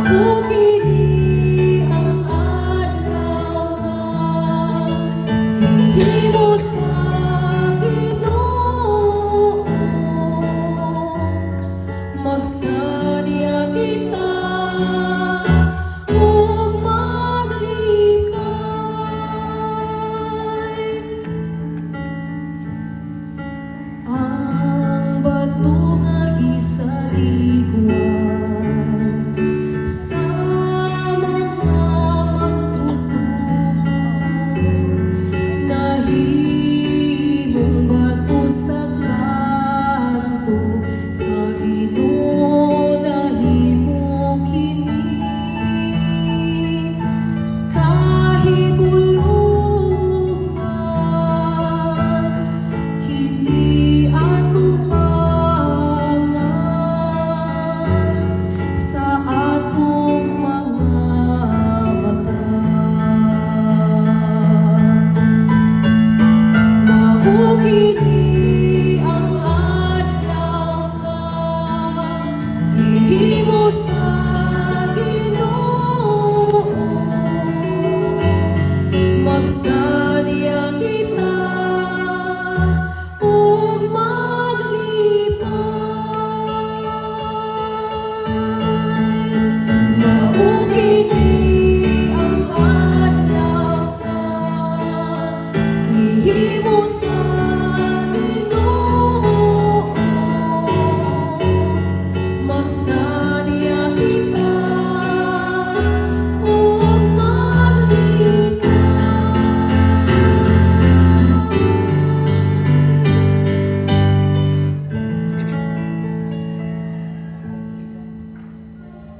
Mao kini ang adlaw nga gihimo sa Ginoo. Magsadya kita ug maglipay. Ang bato nga gisaligwan sa mga magtutukod, nahimong bato sa kanto. Sa Ginoo nahimo kini, kahibulungan kini atubangan sa atong mga mata. Mao kini ang adlaw nga gihimo sa Ginoo. Magsadya kita ug maglipay. Mao kini ang adlaw nga gihimo sa